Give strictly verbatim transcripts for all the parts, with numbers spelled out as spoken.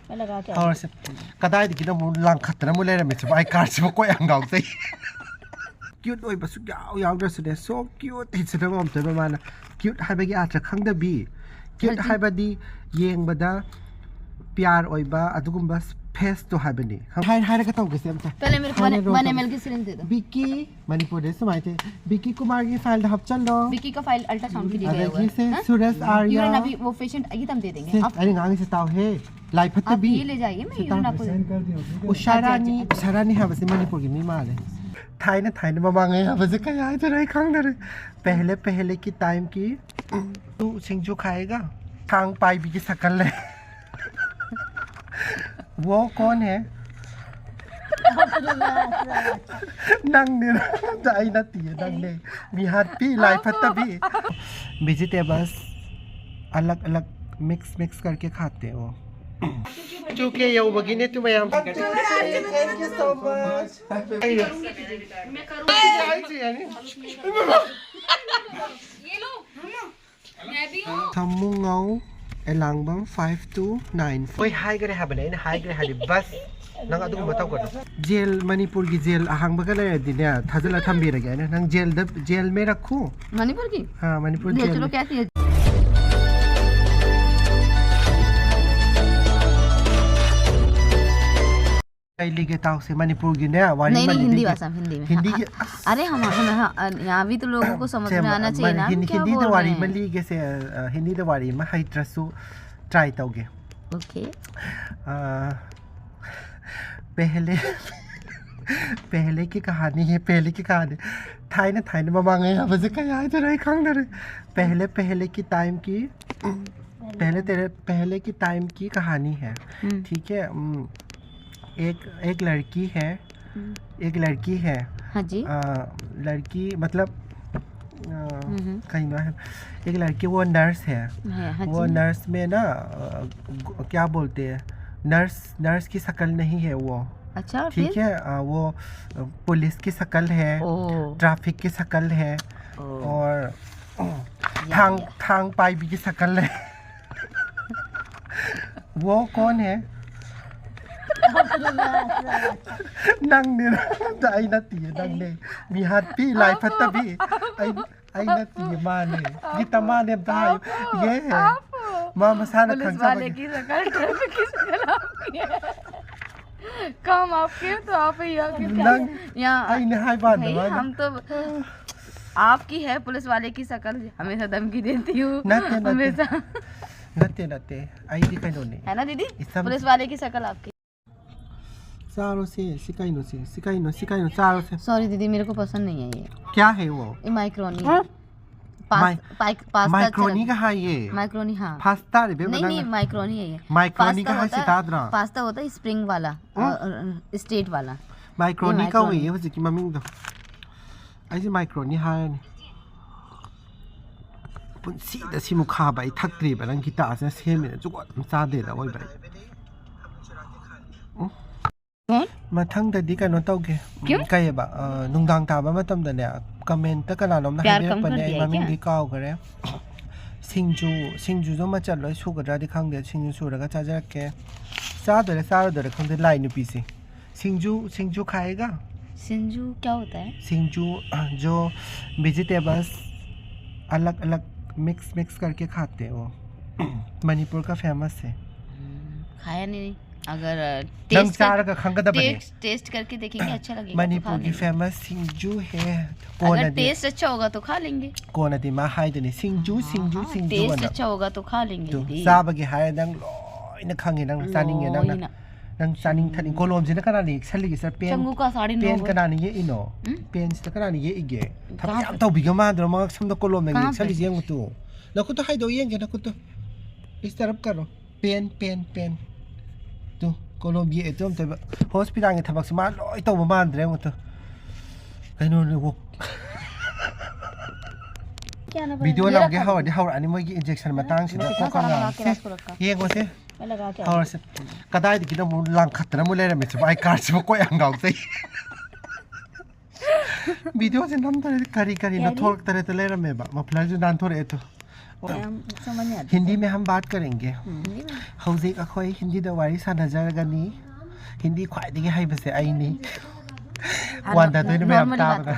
ꯍꯧꯔꯁꯦ꯫ ꯀꯗꯥꯏꯗꯒꯤꯅꯣ ꯑꯃꯨꯛ ꯂꯥꯡꯈꯠꯇꯅ ꯑꯃꯨꯛ ꯂꯩꯔꯝꯃꯤꯁꯤꯕꯣ? ꯑꯩ ꯀꯥꯔꯠꯁꯤꯕꯨ ꯀꯣꯛ ꯌꯥꯝ ꯉꯥꯎꯖꯩ꯫ ꯀ꯭ꯌꯨꯠ ꯑꯣꯏꯕ ꯁꯨꯛꯌꯥꯎ ꯌꯥꯎꯗ꯭ꯔꯁꯨꯅꯦ, ꯁꯣ ꯀ꯭ꯌꯨꯠ ꯍꯥꯏꯁꯤꯅ ꯑꯃꯝꯇꯣꯏꯕ ꯃꯥꯅ꯫ ꯀ꯭ꯌꯨꯠ ꯍꯥꯏꯕꯒꯤ ꯑꯥꯔꯊ ꯈꯪꯗꯕꯤ꯫ ꯀ꯭ꯌꯨꯠ ꯍꯥꯏꯕꯗꯤ ꯌꯦꯡꯕꯗ ꯄꯤꯌꯥꯔ ꯑꯣꯏꯕ ꯑꯗꯨꯒꯨꯝꯕ ꯐꯦꯁꯇꯣ ꯍꯥꯏꯕꯅꯤ꯫ ꯍꯥꯏ-, ꯍꯥꯏꯔꯒ ꯇꯧꯒꯦꯁꯦ ꯑꯝꯇ꯫ पहले मेरे को वन, वन एमएल की सिरिंज दे दो। ꯕꯤꯀꯤ, ꯃꯅꯤꯄꯨꯔꯗ ꯁꯨꯃꯥꯏꯅ ꯇꯧ꯫ ꯕꯤꯀꯤ ꯀꯨꯃꯥꯔꯒꯤ ꯐꯥꯏꯜꯗ ꯍꯥꯞꯆꯜꯂꯣ꯫ ꯕꯤꯀꯤ ꯀ ꯐꯥꯏꯜ ꯑꯜꯇ꯭ꯔꯥꯁꯥꯎꯟ ꯀ ꯂꯤꯌꯦ ꯑꯗꯒꯤ ꯁꯦ, ꯁꯨꯔꯖ ꯑꯥꯔꯌꯥ꯫ ꯌꯨꯔꯤꯟ ꯑꯕꯤ ꯋꯣ ꯄꯦꯁꯦꯟꯠ ꯑꯒꯤ ꯇꯝ ꯗꯦ ꯗꯦꯡꯒꯦ꯫ ꯁꯦ, ꯑꯩꯅ ꯉꯥꯡꯉꯤꯁꯦ ꯇꯥꯎꯍꯦ꯫ ꯂꯥꯏ ꯐꯠꯇꯕꯤ꯫ ꯁꯦ, ꯇꯥꯎ꯫ ꯎꯁꯥ ꯔꯥꯅꯤ, ꯎꯁꯥ ꯔꯥꯅꯤ ꯍꯥꯏꯕꯁꯦ ꯃꯅꯤꯄꯨꯔꯒꯤ ꯃꯤ ꯃꯥꯜꯂꯦ꯫ ꯊꯥꯏꯅ ꯊꯥꯏꯅ ꯃꯃꯥꯡꯉꯩ ꯍꯥꯏꯕꯁꯦ ꯀꯩ ꯍꯥꯏꯗꯣꯏꯅꯣ ꯑꯩ ꯈꯪꯗꯔꯦ꯫ ꯄꯦꯍꯂꯦ ꯄꯦꯍꯂꯦ ꯀꯤ ꯇꯥꯏꯝ ꯀꯤ ꯇꯨ ꯁꯤꯡꯖꯨ ꯈꯥꯏꯒ꯫ ꯊꯥꯡ ꯄꯥꯏꯕꯤꯒꯤ ꯁꯀꯜ ꯂꯩ꯫ वो कौन है? ꯅꯪꯅꯦ, ꯑꯩ ꯅꯠꯇꯤꯌꯦ, ꯅꯪꯅꯦ꯫ ꯃꯤꯍꯥꯠꯄꯤ, ꯂꯥꯏ ꯐꯠꯇꯕꯤ꯫ ꯚꯦꯖꯤꯇꯦꯕꯜꯁ ꯑꯂꯛ ꯑꯂꯛ ꯃꯤꯛꯁ ꯃꯤꯛꯁ ꯀꯔꯀꯦ ꯈꯥꯇꯦ ꯍꯣ꯫ ꯇꯨ ꯀꯦ ꯌꯧꯕꯒꯤꯅꯦ ꯇꯨ ꯃꯌꯥꯝ꯫ Thank you so much. ꯊꯃꯨꯡꯉꯧ Elangbam five two nine four꯫ ꯍꯣꯏ, ꯍꯥꯏꯈ꯭ꯔꯦ ꯍꯥꯏꯕꯅꯦ, ꯑꯩꯅ ꯍꯥꯏꯈ꯭ꯔꯦ ꯍꯥꯏꯗꯤ ꯕꯁ꯫ ꯅꯪ ꯑꯗꯨꯒꯨꯝꯕ ꯇꯧꯒꯅꯨ꯫ ꯖꯦꯜ, ꯃꯅꯤꯄꯨꯔꯒꯤ ꯖꯦꯜ ꯑꯍꯥꯡꯕꯒ ꯂꯩꯔꯗꯤꯅꯦ, ꯊꯥꯖꯤꯜꯂ ꯊꯝꯕꯤꯔꯒꯦ ꯑꯩꯅ꯫ ꯅꯪ ꯖꯦꯜꯗ, ꯖꯦꯜ ꯃꯦ ꯔꯈꯨ? ꯃꯅꯤꯄꯨꯔꯒꯤ? ꯍꯥ, ꯃꯅꯤꯄꯨꯔ ꯖꯦꯜ ꯃꯦ꯫ ꯀꯌꯥ ꯊꯤ? ꯀꯩ ꯂꯤꯒꯦ ꯇꯥꯎꯁꯦ, ꯃꯅꯤꯄꯨꯔꯒꯤꯅꯦ, ꯋꯥꯔꯤ नहीं, नहीं, हिंदी भाषा में, हिंदी में। ꯍꯤꯟꯗꯤꯒꯤ, हाँ, हाँ। अरे, हम, हम, हाँ, अ, यहाँ भी तो लोगों को समझ में आना चाहिए ना, हम क्या बोल रहे हैं। ꯍꯤꯟꯗꯤꯗ ꯋꯥꯔꯤ ꯑꯃ ꯂꯤꯒꯦꯁꯦ, ꯑ, ꯍꯤꯟꯗꯤꯗ ꯋꯥꯔꯤ ꯑꯃ ꯍꯩꯇ꯭ꯔꯁꯨ try ꯇꯧꯒꯦ꯫ OK. ꯑ, पहले, पहले की कहानी है, पहले की कहानी। ꯊꯥꯏꯅ, ꯊꯥꯏꯅ ꯃꯃꯥꯡꯉꯩ ꯍꯥꯏꯕꯁꯦ ꯀꯩ ꯍꯥꯏꯗꯣꯏꯅꯣ ꯑꯩ ꯈꯪꯗꯔꯦ꯫ पहले, पहले की टाइम की, पहले तेरे, पहले की टाइम की कहानी है। हम्म। ठीक है, हम्म, एक, एक लड़की है, हम्म। एक लड़की है। हाँ जी। अ, लड़की मतलब, अ, हम्म, हम्म। कहीं ना है। एक लड़की, वो नर्स है। है, हाँ वो जी। नर्स में ना, अ, ग-, क्या बोलते हैं, नर्स, नर्स की शक्ल नहीं है वो। अच्छा, ठीक फिर? है, अ, वो, अ, पुलिस की शक्ल है, ओ। ट्रैफिक की शक्ल है, ओ। और या, थांग, या। थांग पाई भी की शक्ल है। वो कौन है? ꯅꯪꯅꯦ, ꯅꯪꯅ, ꯑꯩ ꯅꯠꯇꯤꯌꯦ, ꯅꯪꯅꯦ꯫ ꯃꯤꯍꯥꯠꯄꯤ, ꯂꯥꯏ ꯐꯠꯇꯕꯤ꯫ ꯑꯩ, ꯑꯩ ꯅꯠꯇꯤꯌꯦ, ꯃꯥꯅꯦ꯫ ꯒꯤꯇꯥ, ꯃꯥꯅꯦ ꯑꯝꯇ ꯍꯥꯏꯌꯨ꯫ ये है। ꯃꯥ ꯃꯁꯥꯅ पुलिस वाले ꯈꯪꯖꯕꯒꯤ꯫ की शक्ल, ट्रैफिक की शक्ल आपकी है। काम आपके है तो आप ही यहाँ के ꯅꯪ, यहाँ ꯑꯩꯅꯦ ꯍꯥꯏꯕ भाई, ꯅꯪ꯫ हम तो आपकी है पुलिस वाले की शक्ल, हमेशा धमकी देती हूँ। ꯅꯠꯇꯦ, ꯅꯠꯇꯦ꯫ हमेशा। ꯅꯠꯇꯦ, ꯅꯠꯇꯦ꯫ ꯑꯩꯗꯤ ꯀꯩꯅꯣꯅꯦ꯫ है ना दीदी? ꯏꯁꯝ- पुलिस वाले की शक्ल आपकी। ꯆꯥꯔꯣꯁꯦ, ꯁꯤ ꯀꯩꯅꯣꯁꯦ, ꯁꯤ ꯀꯩꯅꯣ, ꯁꯤ ꯀꯩꯅꯣ, ꯆꯥꯔꯣꯁꯦ꯫ सॉरी दीदी, मेरे को पसंद नहीं है ये। क्या है वो? ये मैक्रोनी। हाँ? पास-, माइ-, पाइक-, पास्ता अच्छा माइक्रोनी लगता है। का है ये? मैक्रोनी, हाँ। पास्ता रे, बेबे, नहीं, नहीं, मैक्रोनी है ये। माइक्रोनी पास्ता का है, होता है, सितारा। पास्ता होता है स्प्रिंग वाला, हाँ? अ, अ, स्ट्रेट वाला। माइक्रोनी ये का हुई मैक्रोनी। है, वो जी की मम्मी तो। ꯑꯩꯁꯦ ꯃꯥꯏꯀ꯭ꯔꯣꯅꯤ ꯍꯥꯏꯔꯅꯤ꯫ ꯄꯨꯟꯁꯤꯗ ꯁꯤꯃꯨꯛ ꯈꯥꯕ ꯑꯩ ꯊꯛꯇ꯭ꯔꯤꯕ, ꯅꯪ ꯒꯤꯇꯥꯁꯤꯅ ꯁꯦꯝꯃꯤꯅ ꯖꯨꯒꯣꯠ ꯑꯃ ꯆꯥꯗꯦꯗ ꯑꯣꯏꯕ ꯑꯩ꯫ ꯎꯝ꯫ ꯀꯣꯟ? ꯃꯊꯪꯗꯗꯤ ꯀꯩꯅꯣ ꯇꯧꯒꯦ꯫ ꯎꯝ, ꯀ꯭ꯌꯨ? ꯀꯩꯑꯕ, ꯑ, ꯅꯨꯡꯗꯥꯡ ꯇꯥꯕ ꯃꯇꯝꯗꯅꯦ, ꯀꯃꯦꯟꯇ ꯀꯅꯥꯅꯣꯝꯅ ꯄ꯭ꯌꯥꯔ ꯀꯝ ꯍꯥꯏꯕꯤꯔꯛꯄꯅꯦ, ꯀꯔ ꯑꯩ ꯗꯤꯌꯥ ꯃꯃꯤꯡꯗꯤ ꯀ꯭ꯌꯥ? ꯀꯥꯎꯈ꯭ꯔꯦ꯫ ꯁꯤꯡꯖꯨ, ꯁꯤꯡꯖꯨꯗꯣ ꯃꯆꯜ ꯂꯣꯏ ꯁꯨꯒꯗ꯭ꯔꯥꯗꯤ ꯈꯪꯗꯦ, ꯁꯤꯡꯖꯨ ꯁꯨꯔꯒ ꯆꯥꯖꯔꯛꯀꯦ꯫ ꯆꯥꯗꯣꯏꯔꯥ ꯆꯥꯔꯣꯏꯗꯣꯏꯔꯥ ꯈꯪꯗꯦ, ꯂꯥꯏ ꯅꯨꯄꯤꯁꯦ꯫ ꯁꯤꯡꯖꯨ, ꯁꯤꯡꯖꯨ ꯈꯥꯏꯒ? सिंजू क्या होता है? सिंजू, अ, जो वेजिटेबल्स अलग-अलग मिक्स, मिक्स करके खाते हैं वो। मणिपुर का फेमस है। हम्म, खाया नहीं। अगर, अ, नंग टेस्ट कर, चार का खंग दबने। टेस्ट, टेस्ट करके देखेंगे, अच्छा लगेगा तो खा ꯃꯅꯤꯄꯨꯔꯒꯤ लेंगे। ꯐꯦꯃꯁ ꯁꯤꯡꯖꯨ ꯍꯦ꯫ ꯑꯒꯔ ꯀꯣꯟꯅꯗꯤ, ꯇꯦꯁ ꯑꯆꯥ ꯍꯣꯒꯥ ꯇꯣ ꯈꯥ ꯂꯦꯡꯒꯦ꯫ ꯀꯣꯟꯅꯗꯤ ꯃꯥ ꯍꯥꯏꯗꯨꯅꯤ, "ꯁꯤꯡꯖꯨ, ꯁꯤꯡꯖꯨ, ꯁꯤꯡꯖꯨ" ꯇꯦꯁ ꯑꯅ꯫ ꯑꯆꯥ ꯍꯣꯒꯥ ꯇꯣ ꯈꯥ ꯂꯦꯡꯒꯦ꯫ ꯇꯨ, ꯆꯥꯕꯒꯤ ꯍꯥꯏꯔꯦ, ꯅꯪ ꯂꯣꯏꯅ ꯈꯪꯉꯦ, ꯅꯪꯅ ꯆꯥꯅꯤꯡꯉꯦ, ꯅꯪꯅ꯫ ꯂꯣꯏꯅ꯫ ꯅꯪ ꯆꯥꯅꯤꯡ ꯊꯛꯅꯤꯡ꯫ ꯀꯣꯂꯣꯝꯁꯤꯅ ꯀꯅꯥꯅ ꯌꯦꯛꯁꯜꯂꯤꯒꯦ ꯁꯤꯗ? ꯄꯦꯟ, ꯆꯪꯉꯨꯀꯣ, ꯁꯥꯔꯤ ꯄꯦꯟ ꯅꯣꯕꯜ꯫ ꯀꯅꯥꯅ ꯌꯦꯛꯏꯅꯣ? ꯎꯝ? ꯄꯦꯟꯁꯤꯗ ꯀꯅꯥꯅ ꯌꯦꯛꯏꯒꯦ? ꯊꯕꯛ ꯀꯥ ꯌꯥꯝ ꯇꯧꯕꯤꯒ ꯃꯥꯟꯗ꯭ꯔꯣ? ꯃꯉꯛ ꯁꯝꯗ ꯀꯣꯂꯣꯝꯅ ꯀꯥ ꯌꯦꯛꯁꯜꯂꯤꯁꯦ ꯌꯦꯡꯉꯨ ꯇꯨ꯫ ꯅꯈꯨꯠꯇꯣ ꯍꯥꯏꯗꯣꯛ ꯌꯦꯡꯒꯦ, ꯅꯈꯨꯠꯇꯣ꯫ ꯏꯁ ꯇꯔꯞ ꯀꯔꯣ꯫ Pen, pen, pen. ꯇꯨ, ꯀꯣꯂꯣꯝ ꯌꯦꯛꯑꯦ ꯇꯨ ꯑꯝꯇ꯫ ꯍꯣꯁꯄꯤꯇꯥꯜꯒꯤ ꯊꯕꯛꯁꯦ ꯃꯥ ꯂꯣꯏ ꯇꯧꯕ ꯃꯥꯟꯗ꯭ꯔꯦ ꯌꯦꯡꯉꯨ ꯇꯨ꯫ ꯀꯩꯅꯣꯅꯦ, ꯋꯣ꯫ ꯚꯤꯗꯤꯑꯣ ꯅꯝꯒꯦ ꯍꯧꯔꯗꯤ ꯍꯧꯔꯛꯑꯅꯤ ꯃꯣꯏꯒꯤ ꯏꯟꯖꯦꯛꯁꯟ ꯃꯇꯥꯡꯁꯤꯗ꯫ ꯀꯣꯛꯀ ꯉꯥꯎꯔꯦ꯫ ꯁꯦ, ꯌꯦꯡꯉꯣꯁꯦ꯫ ꯍꯧꯔꯁꯦ꯫ ꯀꯗꯥꯏꯗꯒꯤꯅꯣ ꯑꯃꯨꯛ ꯂꯥꯡꯈꯠꯇꯅ ꯑꯃꯨꯛ ꯂꯩꯔꯝꯃꯤꯁꯤꯕꯣ? ꯑꯥꯏ ꯀꯥꯔꯗꯁꯤꯕꯨ ꯀꯣꯛ ꯌꯥꯝ ꯉꯥꯎꯖꯩ꯫ ꯚꯤꯗꯤꯑꯣꯁꯦ ꯅꯝꯗꯔꯗꯤ ꯀꯔꯤ ꯀꯔꯤꯅꯣ ꯌꯥꯔꯤ? ꯊꯣꯛꯂꯛꯇꯔꯦꯗ ꯂꯩꯔꯝꯃꯦꯕ꯫ ꯃꯐ꯭ꯂꯔꯁꯨ ꯅꯥꯟꯊꯣꯔꯛꯑꯦ ꯇꯨ꯫ ꯑꯣ꯫ ꯌꯥꯝ ꯁꯃꯟ ꯌꯥꯗꯦ꯫ हिंदी में हम बात करेंगे। ꯎꯝ꯫ ꯍꯧꯖꯤꯛ ꯑꯩꯈꯣꯏ ꯍꯤꯟꯗꯤꯗ ꯋꯥꯔꯤ ꯁꯥꯟꯅꯖꯔꯒꯅꯤ꯫ ꯍꯤꯟꯗꯤ ꯈ꯭ꯋꯥꯏꯗꯒꯤ ꯍꯩꯕꯁꯦ ꯑꯩꯅꯤ꯫ ꯋꯥꯟꯗꯗꯣꯏꯅꯦ ꯃꯌꯥꯝ ꯇꯥꯕꯗ꯫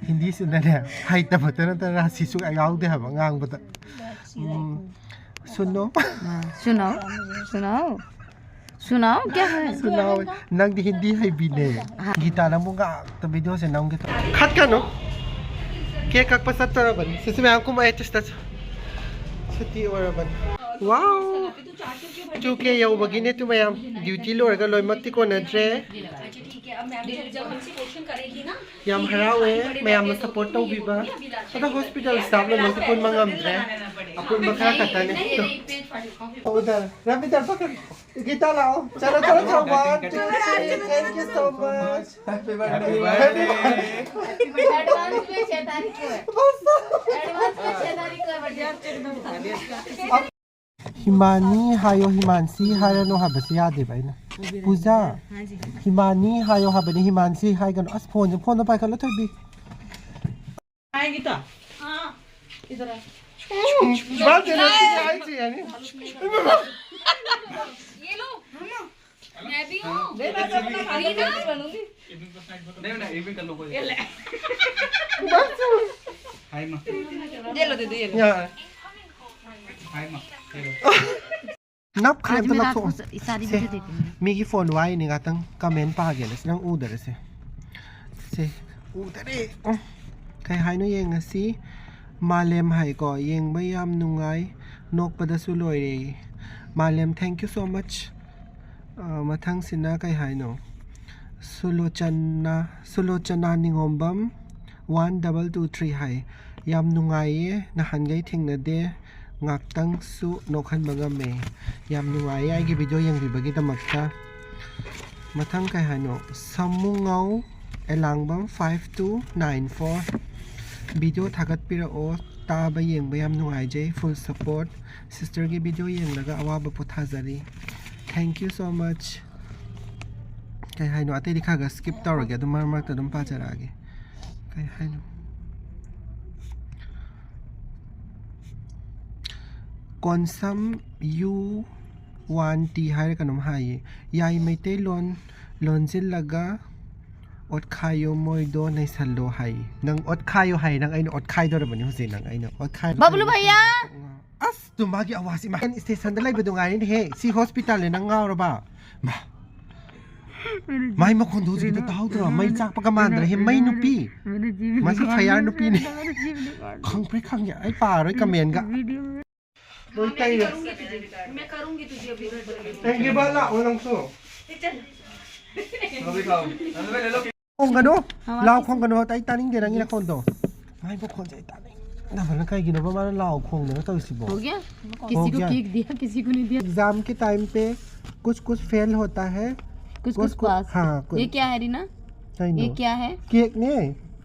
ꯍꯤꯟꯗꯤꯁꯤꯅꯅꯦ, ꯍꯩꯇꯕꯇ ꯅꯠꯇꯅ ꯔꯥꯁꯤꯁꯨ ꯌꯥꯎꯗꯦ ꯍꯥꯏꯕ ꯉꯥꯡꯕꯗ꯫ ꯎꯝ, ꯁꯨꯅꯣ꯫ ꯁꯨꯅꯣ, ꯁꯨꯅꯣ, ꯁꯨꯅꯣ, ꯀꯌꯥ ꯍꯥꯏ? ꯁꯨꯅꯣ꯫ ꯅꯪꯗꯤ ꯍꯤꯟꯗꯤ ꯍꯩꯕꯤꯅꯦ꯫ ꯒꯤꯇꯥ, ꯅꯪꯕꯨ ꯉꯥꯛꯇ ꯚꯤꯗꯤꯑꯣꯁꯦ ꯅꯝꯒꯦ ꯇꯧ꯫ ꯈꯠꯀꯅꯨ꯫ ꯀꯦꯛ ꯀꯛꯄ ꯆꯠꯇꯣꯔꯕꯅꯤ꯫ ꯁꯤꯁꯤ ꯃꯌꯥꯝ ꯀꯨꯝꯃꯛꯑꯦ, ꯇꯨꯁꯇꯁꯨ꯫ ꯁꯨꯇꯤ ꯑꯣꯏꯔꯕꯅꯤ꯫ ꯋꯥꯎ! ꯇꯨ ꯀꯦ ꯌꯧꯕꯒꯤꯅꯦ ꯇꯨ ꯃꯌꯥꯝ꯫ ꯗ꯭ꯌꯨꯇꯤ ꯂꯣꯏꯔꯒ ꯂꯣꯏꯅꯃꯛꯇꯤ ꯀꯣꯟꯅꯗ꯭ꯔꯦ꯫ ꯌꯥꯝ ꯍꯔꯥꯎꯋꯦ ꯃꯌꯥꯝꯅ ꯁꯞꯄꯣꯔꯠ ꯇꯧꯕꯤꯕ꯫ ꯑꯗꯣ ꯍꯣꯁꯄꯤꯇꯥꯜ ꯁ꯭ꯇꯥꯐꯅ ꯂꯣꯏꯅ ꯄꯨꯟꯕ ꯉꯝꯗ꯭ꯔꯦ꯫ ꯑꯄꯨꯟꯕ ꯈꯔ ꯈꯛꯇꯅꯦ꯫ ꯎꯗꯔ, ꯔꯕꯤꯟꯗꯔ ꯄꯀꯔ꯫ ꯒꯤꯇꯥ ꯂꯥꯛꯑꯣ꯫ ꯆꯠꯂꯣ, ꯆꯠꯂꯣ, ꯆꯠꯂꯣ꯫ One, two, three. Thank you so much. Happy birthday. Advance में छह तारीख को है। Advance में छह तारीख को है birthday। हिमानी हायो, हिमांशी हायो नो ꯍꯥꯏꯕꯁꯤ ꯌꯥꯗꯦꯕ ꯑꯩꯅ꯫ ꯄꯨꯖꯥ, ꯍꯤꯃꯥꯅꯤ ꯍꯥꯏꯌꯣ ꯍꯥꯏꯕꯅꯤ, ꯍꯤꯃꯥꯟꯁꯤ ꯍꯥꯏꯒꯅꯨ꯫ ꯑꯁ, ꯐꯣꯟꯁꯦ, ꯐꯣꯟꯗꯣ ꯄꯥꯏꯈꯠꯂꯣ, ꯊꯣꯏꯕꯤ꯫ ꯍꯥꯏꯒꯦ ꯇ? ꯏꯗꯔ꯫ ꯏꯃꯥ, ꯀꯩꯅꯣ ꯁꯤꯗꯤ ꯍꯥꯏꯁꯦ ꯌꯥꯅꯤ꯫ ये लो। मैं भी हूँ। नहीं, मैं तो अपना खाली नहीं, नहीं, ये भी कर लो, कोई। ये ले। हाय माँ। ये लो दीदी, ये लो। ꯌꯥꯔꯦ꯫ हाय माँ, ये लो। ꯅꯞꯈ꯭ꯔꯦ, ꯑꯝꯇ ꯂꯧꯊꯣꯛꯑꯣ꯫ ꯁꯦ, ꯃꯤꯒꯤ ꯐꯣꯟ ꯋꯥꯏꯅꯤ, ꯉꯥꯛꯇꯪ ꯀꯃꯦꯟ ꯄꯥꯒꯦꯅ꯫ ꯁꯤ ꯅꯪ ꯎꯗꯔꯦ ꯁꯦ꯫ ꯁꯦ, ꯎꯗꯔꯦ꯫ ꯎꯝ꯫ ꯀꯩ ꯍꯥꯏꯅꯣ ꯌꯦꯡꯉꯁꯤ꯫ ꯃꯥꯂꯦꯝ ꯍꯥꯏꯀꯣ, "ꯌꯦꯡꯕ ꯌꯥꯝ ꯅꯨꯡꯉꯥꯏ, ꯅꯣꯛꯄꯗꯁꯨ ꯂꯣꯏꯔꯦ"꯫ ꯃꯥꯂꯦꯝ, thank you so much꯫ ꯑ, ꯃꯊꯪꯁꯤꯅ ꯀꯩ ꯍꯥꯏꯅꯣ? ꯁꯨꯂꯣꯆꯅꯥ, ꯁꯨꯂꯣꯆꯅꯥ ꯅꯤꯉꯣꯝꯕꯝ, one double two three ꯍꯥꯏ꯫ "ꯌꯥꯝ ꯅꯨꯡꯉꯥꯏꯌꯦ, ꯅꯍꯥꯟꯈꯩ ꯊꯦꯡꯅꯗꯦ, ꯉꯥꯛꯇꯪꯁꯨ ꯅꯣꯛꯍꯟꯕ ꯉꯝꯃꯦ"꯫ ꯌꯥꯝ ꯅꯨꯡꯉꯥꯏꯌꯦ ꯑꯩꯒꯤ ꯚꯤꯗꯤꯑꯣ ꯌꯦꯡꯕꯤꯕꯒꯤꯗꯃꯛꯇ꯫ ꯃꯊꯪ ꯀꯩ ꯍꯥꯏꯅꯣ? Samungou Elangbam five two nine four꯫ "Video ꯊꯥꯒꯠꯄꯤꯔꯛꯑꯣ, ꯇꯥꯕ ꯌꯦꯡꯕ ꯌꯥꯝ ꯅꯨꯡꯉꯥꯏꯖꯩ꯫ Full support꯫ ꯁꯤꯁꯇꯔꯒꯤ ꯚꯤꯗꯤꯑꯣ ꯌꯦꯡꯂꯒ ꯑꯋꯥꯕ ꯄꯣꯊꯥꯖꯔꯤ꯫ Thank you so much꯫ ꯀꯩ ꯍꯥꯏꯅꯣ? ꯑꯇꯩꯗꯤ ꯈꯔ ꯈꯔ ꯁ꯭ꯀꯤꯞ ꯇꯧꯔꯒꯦ, ꯑꯗꯨꯝ ꯃꯔꯛ ꯃꯔꯛꯇ ꯑꯗꯨꯝ ꯄꯥꯖꯔꯛꯑꯒꯦ꯫ ꯀꯩ ꯍꯥꯏꯅꯣ? ꯀꯣꯟꯁꯝ ꯌꯨ ꯋꯥꯟ ꯇꯤ ꯍꯥꯏꯔ ꯀꯩꯅꯣꯝ ꯍꯥꯏꯌꯦ꯫ ꯌꯥꯏ, ꯃꯩꯇꯩꯂꯣꯟ ꯂꯣꯟꯁꯤꯜꯂꯒ ꯑꯣꯠꯈꯥꯏꯌꯣ, ꯃꯣꯏꯗꯣ ꯅꯩꯁꯜꯂꯣ ꯍꯥꯏ꯫ ꯅꯪ ꯑꯣꯠꯈꯥꯏꯌꯣ ꯍꯥꯏ, ꯅꯪ ꯑꯩꯅ ꯑꯣꯠꯈꯥꯏꯗꯣꯔꯕꯅꯤ ꯍꯧꯖꯤꯛ, ꯅꯪ ꯑꯩꯅ ꯑꯣꯠꯈꯥꯏ꯫ ꯕꯕꯂꯨ ꯚꯩꯌꯥ! ꯑꯁ, ꯇꯨ ꯃꯥꯒꯤ ꯑꯋꯥꯖꯁꯤ ꯏꯃꯥ, ꯁ꯭ꯇꯦꯁꯟꯗ ꯂꯩꯕꯗꯨ ꯉꯥꯏꯔꯦꯅꯦꯍꯦ꯫ ꯁꯤ ꯍꯣꯁꯄꯤꯇꯥꯜꯅꯦ, ꯅꯪ ꯉꯥꯎꯔꯕ? ꯃꯥ꯫ ꯃꯥꯏ ꯃꯈꯣꯟꯗꯣ ꯍꯧꯖꯤꯛꯀꯤꯗꯣ ꯇꯥꯍꯧꯗ꯭ꯔꯣ? ꯃꯩ ꯆꯥꯛꯄꯒ ꯃꯥꯟꯗ꯭ꯔꯦꯍꯦ, ꯃꯩ ꯅꯨꯄꯤ꯫ ꯃꯁꯤ ꯐꯌꯥꯔ ꯅꯨꯄꯤꯅꯦ꯫ ꯈꯪꯕ꯭ꯔꯥ ꯈꯪꯗꯦ, ꯑꯩ ꯄꯥꯔꯣꯏ ꯀꯃꯦꯟꯒ꯫ ꯂꯣꯏ ꯇꯩꯔꯦ꯫ ꯑꯦ, ꯒꯤꯕꯥ ꯂꯥꯛꯑꯣ ꯅꯪꯁꯨ꯫ ꯈꯣꯡꯒꯅꯨ꯫ ꯂꯥꯎ ꯈꯣꯡꯒꯅꯨ꯫ ꯑꯩ ꯇꯥꯅꯤꯡꯗꯦ ꯅꯪꯒꯤ ꯅꯈꯣꯟꯗꯣ꯫ ꯃꯥꯏ ꯃꯈꯣꯟꯁꯦ ꯑꯩ ꯇꯥꯅꯤꯡꯗꯕꯅ ꯀꯩꯒꯤꯅꯣꯕ ꯃꯥꯅ ꯂꯥꯎ ꯈꯣꯡꯗꯅ ꯇꯧꯔꯤꯁꯤꯕꯣ? हो गया? हो किसी को गया। केक दिया, किसी को नहीं दिया। एग्जाम के टाइम पे कुछ कुछ फेल होता है, कुछ कुछ कुछ कुछ, पास। हाँ, कुछ। ये क्या है, रीना? ꯀꯩꯅꯣ? ये क्या है? ꯀꯦꯛꯅꯦ꯫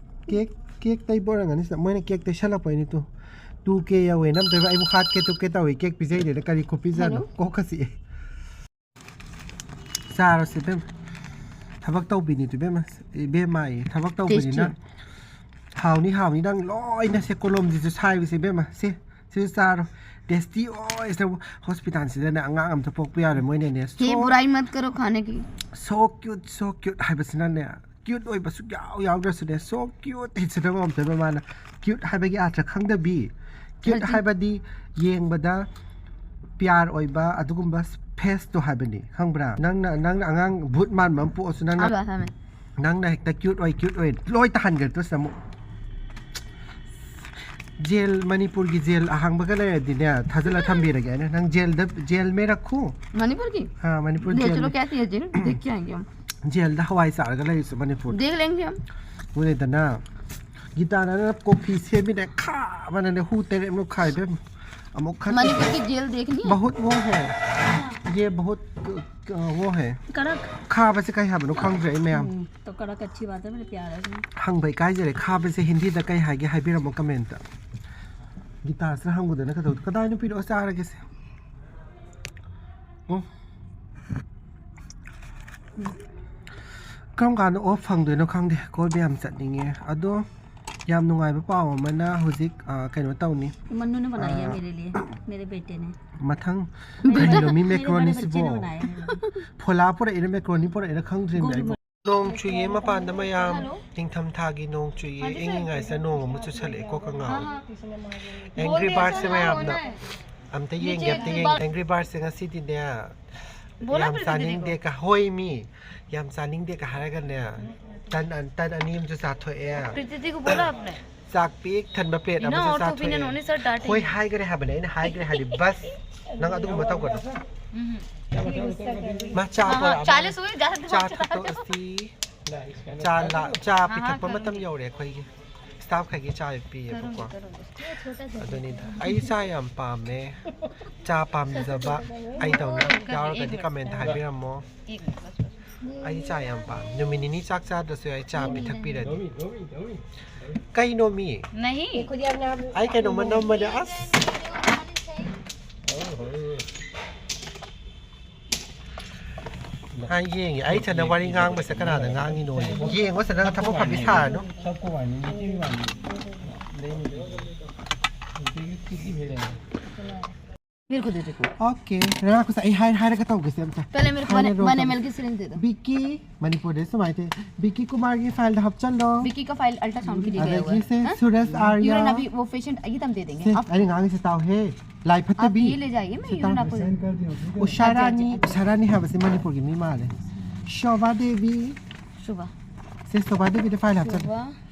ꯀꯦꯛ, ꯀꯦꯛ ꯇꯩꯕ ꯑꯣꯏꯔꯝꯒꯅꯤ ꯁꯤꯗ꯫ ꯃꯣꯏꯅ ꯀꯦꯛ ꯇꯩꯁꯜꯂꯛꯄꯩꯅꯤ ꯇꯨ꯫ ꯇꯨ ꯀꯦ ꯌꯧꯋꯦꯅ ꯑꯝꯇ ꯑꯩꯕꯨ ꯍꯥꯠꯀꯦ ꯇꯨꯞꯀꯦ ꯇꯧꯏ꯫ ꯀꯦꯛ ꯄꯤꯖꯩꯅꯦꯅ ꯀꯔꯤ ꯈꯨꯄꯤꯖꯥꯠꯅꯣ? ꯍꯜꯂꯣ꯫ ꯀꯣꯛꯀ ꯆꯤꯛꯑꯦ꯫ ꯆꯥꯔꯣꯁꯦ ꯏꯕꯦꯝꯃ꯫ ꯊꯕꯛ ꯇꯧꯕꯤꯅꯤ ꯏꯕꯦꯝꯃ꯫ ꯏꯕꯦꯝꯃ ꯑꯌꯦ꯫ ꯊꯕꯛ ꯇꯧꯕꯅꯤꯅ꯫ ꯇꯦꯁꯇꯤ꯫ ꯍꯥꯎꯅꯤ, ꯍꯥꯎꯅꯤ꯫ ꯅꯪ ꯂꯣꯏꯅ ꯁꯦ ꯀꯣꯂꯣꯝꯁꯤꯁꯨ ꯁꯥꯏꯕꯁꯦ ꯏꯕꯦꯝꯃ꯫ ꯁꯦ, ꯁꯤꯁꯨ ꯆꯥꯔꯣ꯫ ꯇꯦꯁꯇꯤ ꯑꯣꯏꯁꯤꯅ ꯍꯣꯁꯄꯤꯇꯥꯜꯁꯤꯗꯅꯦ ꯑꯉꯥꯡ ꯑꯝꯇ ꯄꯣꯛꯄ ꯌꯥꯔꯣꯏ ꯃꯣꯏꯅꯅꯦ꯫ ये बुराई मत करो खाने की। So cute, so cute ꯍꯥꯏꯕꯁꯤꯅꯅꯦ꯫ ꯀ꯭ꯌꯨꯠ ꯑꯣꯏꯕ ꯁꯨꯛꯌꯥꯎ ꯌꯥꯎꯗ꯭ꯔꯁꯨꯅꯦ꯫ So cute ꯍꯥꯏꯁꯤꯅ ꯃꯃꯝꯇꯣꯏꯕ ꯃꯥꯅ꯫ ꯀ꯭ꯌꯨꯠ ꯍꯥꯏꯕꯒꯤ ꯑꯥꯔꯊ ꯈꯪꯗꯕꯤ꯫ ꯀ꯭ꯌꯨꯠ ꯍꯥꯏꯗꯤ? ꯍꯥꯏꯕꯗꯤ ꯌꯦꯡꯕꯗ ꯄꯤꯌꯥꯔ ꯑꯣꯏꯕ ꯑꯗꯨꯒꯨꯝꯕ ꯐꯦꯁꯇꯣ ꯍꯥꯏꯕꯅꯤ꯫ ꯈꯪꯕ꯭ꯔꯥ? ꯅꯪꯅ, ꯅꯪꯅ ꯑꯉꯥꯡ ꯚꯨꯠ ꯃꯥꯟꯕ ꯑꯃ ꯄꯣꯛꯑꯁꯨ ꯅꯪꯅ, ꯍꯥꯏꯕ, ꯍꯥꯏꯕ꯫ ꯅꯪꯅ ꯍꯦꯛꯇ ꯀ꯭ꯌꯨꯠ ꯑꯣꯏ, ꯀ꯭ꯌꯨꯠ ꯑꯣꯏ ꯂꯣꯏ ꯇꯥꯍꯟꯈ꯭ꯔꯦ ꯇꯨ ꯁꯤꯗ ꯑꯃꯨꯛ꯫ ꯖꯦꯜ, ꯃꯅꯤꯄꯨꯔꯒꯤ ꯖꯦꯜ ꯑꯍꯥꯡꯕꯒ ꯂꯩꯔꯗꯤꯅꯦ, ꯊꯥꯖꯤꯜꯂ ꯊꯝꯕꯤꯔꯒꯦ ꯑꯩꯅ꯫ ꯅꯪ ꯖꯦꯜꯗ, ꯖꯦꯜ ꯃꯦ ꯔꯈꯨ? मणिपुर की? हाँ, मणिपुर ले जेल चलो, में। क्या चाहिए जेल? देख के आएंगे हम। ꯖꯦꯜꯗ ꯍꯋꯥꯏ ꯆꯥꯔꯒ ꯂꯩꯔꯤꯁꯦ ꯃꯅꯤꯄꯨꯔꯗ꯫ देख लेंगे हम। ꯎꯔꯦꯗꯅ, ꯒꯤꯇꯥꯅ ꯀꯣꯐꯤ ꯁꯦꯝꯃꯤꯅꯦ, ꯈꯥꯕꯅꯅꯦ ꯍꯨ ꯇꯔꯦꯠꯃꯨꯛ ꯈꯥꯏ ꯏꯕꯦꯝꯃ꯫ ꯑꯃꯨꯛ ꯈꯟ-, मणिपुर की जेल देखनी है? बहुत वो है। ये बहुत, अ, वो है। कड़क। ꯈꯥꯕꯁꯦ ꯀꯩ ꯍꯥꯏꯕꯅꯣ ꯈꯪꯗ꯭ꯔꯦ ꯑꯩ ꯃꯌꯥꯝ꯫ हम्म, तो कड़क अच्छी बात है, मेरे प्यार है इसमें। ꯍꯪꯕ ꯏꯀꯥꯏꯖꯔꯦ, ꯈꯥꯕꯁꯦ ꯍꯤꯟꯗꯤꯗ ꯀꯩ ꯍꯥꯏꯒꯦ ꯍꯥꯏꯕꯤꯔꯝꯃꯣ ꯀꯃꯦꯟꯇ꯫ ꯒꯤꯇꯥꯁꯤꯅ ꯍꯪꯕꯗꯅ ꯀꯩꯗꯧ-, ꯀꯗꯥꯏꯅꯣ ꯄꯤꯔꯛꯑꯣ ꯆꯥꯔꯒꯦꯁꯦ꯫ ꯎꯝ꯫ ꯀꯔꯝ ꯀꯥꯟꯗ ꯑꯣꯐ ꯐꯪꯗꯣꯏꯅꯣ ꯈꯪꯗꯦ, ꯀꯣꯏꯕ ꯌꯥꯝ ꯆꯠꯅꯤꯡꯉꯦ꯫ ꯑꯗꯣ ꯌꯥꯝ ꯅꯨꯡꯉꯥꯏꯕ ꯄꯥꯎ ꯑꯃꯅ ꯍꯧꯖꯤꯛ ꯑ, ꯀꯩꯅꯣ ꯇꯧꯅꯤ꯫ मन्नू ने बनाई है हाँ। मेरे लिए, मेरे बेटे ने। ꯃꯊꯪ मेरे ꯀꯩꯅꯣ बेटे- ꯃꯤ मेरे- मेरे बच्चे ने ꯃꯦꯀ꯭ꯔꯣꯅꯤꯁꯤꯕꯣ? बनाया है। ꯐꯣꯂꯥ ꯄꯨꯔꯛꯏꯔ ꯃꯦꯀ꯭ꯔꯣꯅꯤ ꯄꯨꯔꯛꯏꯔ ꯈꯪꯗ꯭ꯔꯤꯕꯅꯦ ꯑꯩꯕꯨ꯫ ꯅꯣꯡ ꯆꯨꯏꯌꯦ ꯃꯄꯥꯟꯗ ꯃꯌꯥꯝ꯫ ꯅꯤꯡꯊꯝꯊꯥꯒꯤ ꯅꯣꯡ ꯆꯨꯏꯌꯦ꯫ ꯏꯪꯉꯤꯉꯩꯁꯤꯗ ꯅꯣꯡ ꯑꯃꯨꯛ ꯆꯨꯁꯜꯂꯛꯑꯦ꯫ ꯀꯣꯛꯀ ꯉꯥꯎꯋꯦ꯫ Angry Birds ꯁꯦ ꯃꯌꯥꯝꯅ ꯑꯝꯇ ꯌꯦꯡꯒꯦ, ꯑꯝꯇ ꯌꯦꯡꯒꯦ꯫ Angry Birds ꯁꯦ ꯉꯁꯤꯗꯤꯅꯦ ꯌꯥꯝ ꯆꯥꯅꯤꯡꯗꯦ ꯀ ꯍꯣꯏ ꯃꯤ ꯌꯥꯝ ꯆꯥꯅꯤꯡꯗꯦ ꯀ ꯍꯥꯏꯔꯒꯅꯦ ꯇꯟ ꯑꯟ- ꯇꯟ ꯑꯅꯤ ꯑꯃꯁꯨ ꯆꯥꯊꯣꯛꯑꯦ꯫ प्रीति को बोला आपने? ꯆꯥꯛ ꯄꯤꯛ ꯊꯟꯕ ꯄ꯭ꯂꯦꯠ You know, ꯑꯃꯁꯨ our two opinion ꯆꯥꯊꯣꯛꯑꯦ꯫ only sir डांटेंगे। ꯍꯣꯏ ꯍꯥꯏꯈ꯭ꯔꯦ ꯍꯥꯏꯕꯅꯦ ꯑꯩꯅ ꯍꯥꯏꯈ꯭ꯔꯦ ꯍꯥꯏꯗꯤ ꯕꯁ ꯅꯪ ꯑꯗꯨꯒꯨꯝꯕ ꯇꯧꯒꯅꯨ꯫ ꯃꯥ ꯆꯥ हाँ, हाँ, ꯄꯨꯔꯛꯑꯕ? चालीस हुई, ज्यादा ꯆꯥ दिमाग चला ꯊꯛꯇꯣꯛꯑꯁꯤ꯫ ꯆꯥ ꯂꯥ- ꯆꯥ ꯄꯤꯊꯛꯄ ꯃꯇꯝ ꯌꯧꯔꯦ ꯑꯩꯈꯣꯏꯒꯤ꯫ Staff ꯈꯩꯒꯤ ꯆꯥ ꯄꯤꯌꯦꯕꯀꯣ꯫ ꯑꯗꯨꯅꯤꯗ ꯑꯩ ꯆꯥ ꯌꯥꯝ ꯄꯥꯝꯃꯦ꯫ ꯆꯥ ꯄꯥꯝꯖꯕ ꯑꯩꯗꯧꯅ ꯌꯥꯎꯔꯒꯗꯤ comment ꯍꯥꯏꯕꯤꯔꯝꯃꯣ꯫ ꯑꯩ ꯆꯥ ꯌꯥꯝ ꯄꯥꯝꯃꯦ꯫ ꯅꯨꯃꯤꯠ ꯅꯤꯅꯤ ꯆꯥꯛ ꯆꯥꯗ꯭ꯔꯁꯨ ꯌꯥꯏ ꯆꯥ ꯄꯤꯊꯛꯄꯤꯔꯗꯤ꯫ ꯀꯩꯅꯣ ꯃꯤ? नहीं। ꯑꯩ ꯀꯩꯅꯣꯝꯃ ꯅꯝꯕꯅꯦ ꯑꯁ꯫ ꯍꯥꯏ ꯌꯦꯡꯉꯦ ꯑꯩ ꯏꯊꯟꯗ ꯋꯥꯔꯤ ꯉꯥꯡꯕꯁꯦ ꯀꯅꯥꯗ ꯉꯥꯡꯉꯤꯅꯣ? ꯌꯦꯡꯉꯣ ꯁꯤꯗ ꯅꯪ ꯊꯕꯛ ꯐꯕꯤ ꯁꯥꯔꯅꯨ꯫ मेरे को दे दे तू। Okay ꯉꯥꯏꯈꯣꯁꯦ ꯑꯩ ꯍꯥꯏ ꯍꯥꯏꯔꯒ ꯇꯧꯒꯦꯁꯦ ꯑꯝꯇ꯫ पहले मेरे को ꯍꯥꯏꯔ वन ꯔꯣ एम एल की सिरिंज दे दो। ꯕꯤꯀꯤ ꯃꯅꯤꯄꯨꯔꯗ ꯁꯨꯃꯥꯏꯅ ꯇꯧ꯫ ꯕꯤꯀꯤ ꯀꯨꯃꯥꯔꯒꯤ ꯐꯥꯏꯜꯗ ꯍꯥꯞꯆꯜꯂꯣ꯫ विक्की का फाइल अल्ट्रासाउंड के लिए गया हुआ है। ꯑꯗꯒꯤ ꯁꯦ ꯁꯨꯔꯖ ꯑꯥꯔꯌꯥ꯫ यूरिन अभी वो पेशेंट ये तम दे देंगे। ꯁꯦ आप ꯑꯩꯅ ꯉꯥꯡꯉꯤꯁꯦ ꯇꯥꯎꯍꯦ꯫ ꯂꯥꯏ आप ꯐꯠꯇꯕꯤ꯫ ये ले जाइए, मैं यूरिन आपको दे दूँ। ꯎꯁꯥꯔꯥꯅꯤ ꯎꯁꯥꯔꯥꯅꯤ ꯍꯥꯏꯕꯁꯦ ꯃꯅꯤꯄꯨꯔꯒꯤ ꯃꯤ ꯃꯥꯜꯂꯦ꯫ ꯁꯣꯚꯥ ꯗꯦꯕꯤ꯫ शुभा। ꯁꯦ ꯁꯣꯚꯥ ꯗꯦꯕꯤꯗ ꯐꯥꯏꯜ ꯍꯥꯞꯆꯜꯂꯣ꯫ शुभा।